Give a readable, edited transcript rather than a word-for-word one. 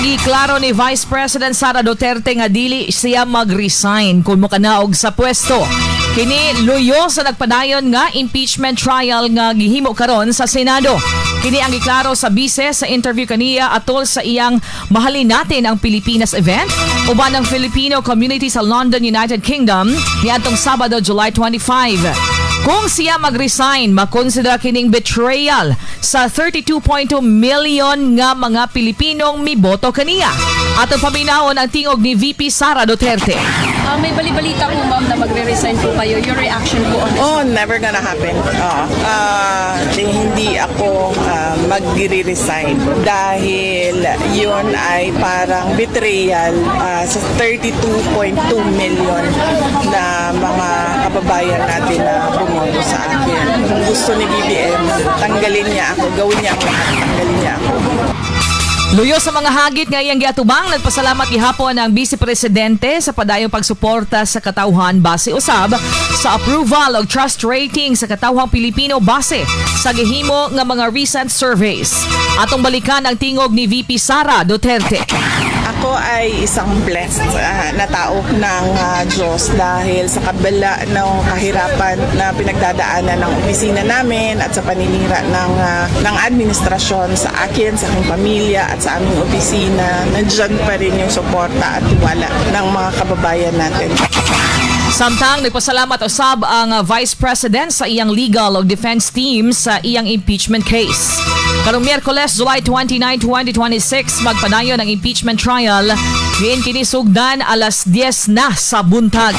Giklaro ni Vice President Sara Duterte nga dili siya mag-resign kung mokanaog sa pwesto. Kini luyo sa nagpadayon nga impeachment trial nga gihimo karon sa Senado. Kini ang giklaro sa bise sa interview kaniya atol sa iyang Mahalin Natin ang Pilipinas event uban ang Filipino community sa London, United Kingdom niadtong Sabado, July 25. Kung siya mag-resign, makonsidera kining betrayal sa 32.2 million nga mga Pilipinong miboto kaniya. Atong paminawon ang tingog ni VP Sara Duterte. Ah, may bali-balita po, ma'am, na magre-resign po kayo. Your reaction po on this? Oh, never gonna happen. Oo. Hindi ako magre-resign dahil yun ay parang betrayal sa 32.2 million na mga kababayan natin na bumoto sa akin. Kung gusto ni BBM, tanggalin niya ako, gawin niya ang lahat, tanggalin niya ako. Luyo sa mga hagit nga iyang giatubang, nagpasalamat gihapon ang Vice Presidente sa padayong pagsuporta sa katawhan base usab sa approval og trust rating sa katawhang Pilipino base sa gihimo nga mga recent surveys. Atong balikan ang tingog ni VP Sara Duterte. Ako ay isang blessed na tao ng Diyos dahil sa kabila ng kahirapan na pinagdadaanan ng opisina namin at sa paninira ng administrasyon sa akin, sa aking pamilya at sa aming opisina, nandyan pa rin yung suporta at tiwala ng mga kababayan natin. Samtang nagpasalamat usab ang Vice President sa iyang legal ug defense team sa iyang impeachment case. Karong Miyerkules, July 29, 2026, magpadayon ang impeachment trial. Diin kini sugdan alas 10 na sa buntag.